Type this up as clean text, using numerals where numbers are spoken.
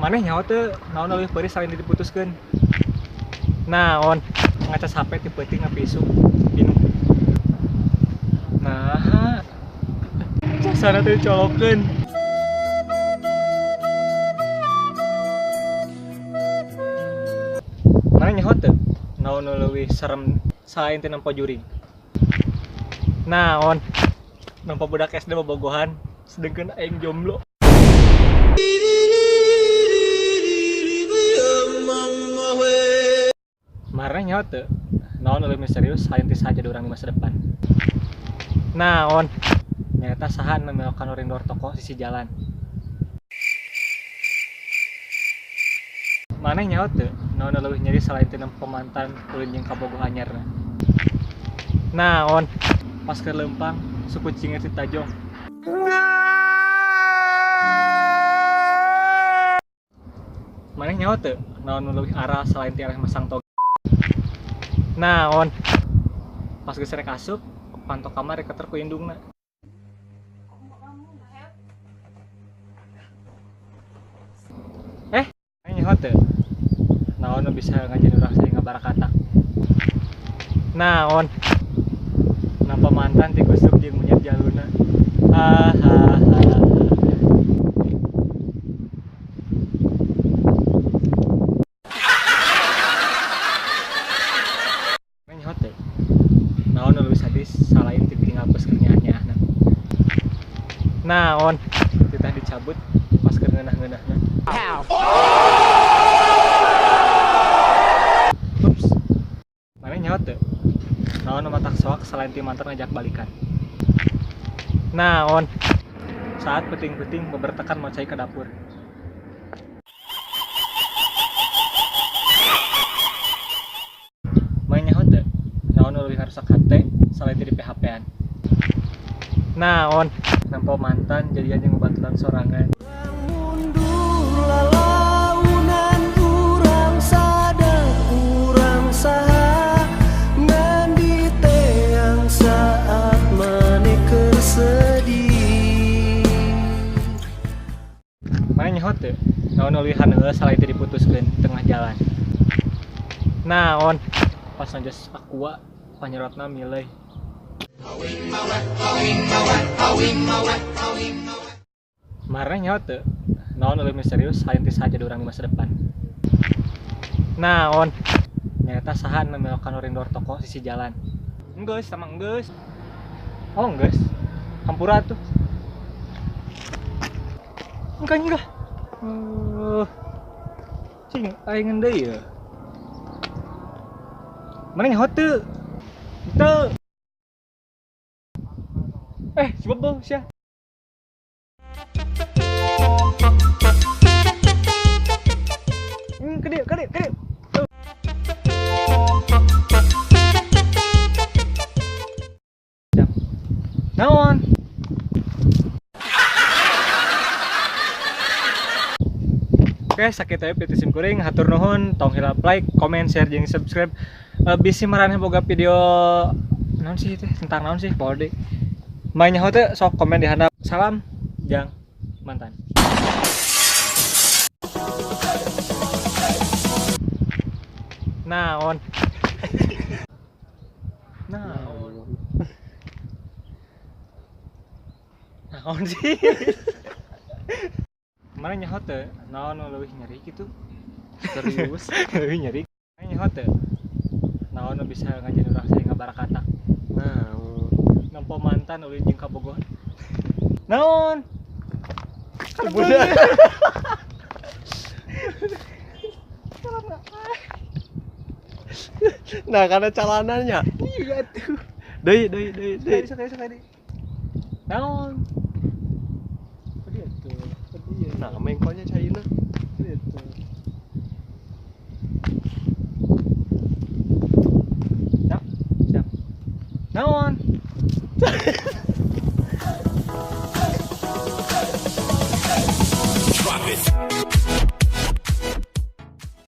Maneh nyaho teu naon leuwih peurih selain diputuskeun? Naon ngacas HP ti peuting nepi isuk pinuh. Naha casana teh dicolokeun. Maneh nyaho teu naon nu leuwih serem selain ti nempo jurig? Naon nempo budak SD bobogohan sedengkeun aing jomblo. Marah nyaho teu naon leuwih misterius selain ti saha jadi urang di masa depan? Naon nyaeta saha nu melokan orindor toko sisi jalan. Maneh nyaho teu naon nu leuwih nyeri selain ti nempo mantan ulin jeung kabogoh anyarna? Naon pas keur leumpang suku cingir ti tajong. Maneh nyaho teu naon nu leuwih aral selain ti eleh masang toge? Naon pas geus rek asup panto kamar diketer ku indungna. Maneh nyaho teu naon nu bisa ngajieun urang sering ngabarakatak? Naon nampa mantan ti kusuk jeung monyet jaluna. Hahaha. Maneh nyaho teu naon nu leuwih sadis salain ti tinggal peus keur nyaah-nyaahna? Naon titah dicabut pas keur ngeunah-ngeunahna. Ups. Maneh nyaho teu naon nu matak soak selain ti mantan ngajak balikan? Naon saat peuting-peuting bebertekan mawa cai ka dapur. Maneh nyaho teu naon nu leuwih ngarusak hate salain ti di PHP-an? Naon nempo mantan jadian jeung babaturan sorangan. Mundur lalaunan urang sadar urang saha ngan diteang saat maneh keur sedih. Maneh nyaho teu naon nu leuwih haneul salain ti diputuskeun tengah jalan? Naon pas najas aqua panyerotna mileuy. Mareh nyaho teu naon nu leuwih misterius selain ti saha jadi urang di masa depan? Naon nyaeta saha nu melokan orindor toko sisi jalan. Enggeus sama enggeus. Oh enggeus. Hampura atuh. Engke nyigah. Cing aing deui ye. Maneh nyaho teu? Teu. Si Bebel sia. Ke dieu, ke dieu, ke dieu. Naon? Oke, sakitu we piti sim kuring, hatur nuhun, tong hilap like, comment, share jeung subscribe. Bisi maraneh boga video naon sih teh, tentang naon sih, poho deui. Main nyaho teh sok komen di handap. Salam jang mantan. Naon? Naon? Naon sih? Mana nyaho teu? Naon nu leuwih nyeri kitu? Serius? Leuwih nyeri. Mana nyaho teu? Naon nu bisa ngajieun urang sering ngabarakatak? Naon? Nempo mantan ulin jeung kabogoh. Naon? Budak. Nah, karena celananya. Iya tuh. Deui, deui, deui, deui. Sekali, sekali, sekali. Naon? Dia tuh. Dia. Nah, mengkolnya caina. Dia tuh. Siap, siap. Naon?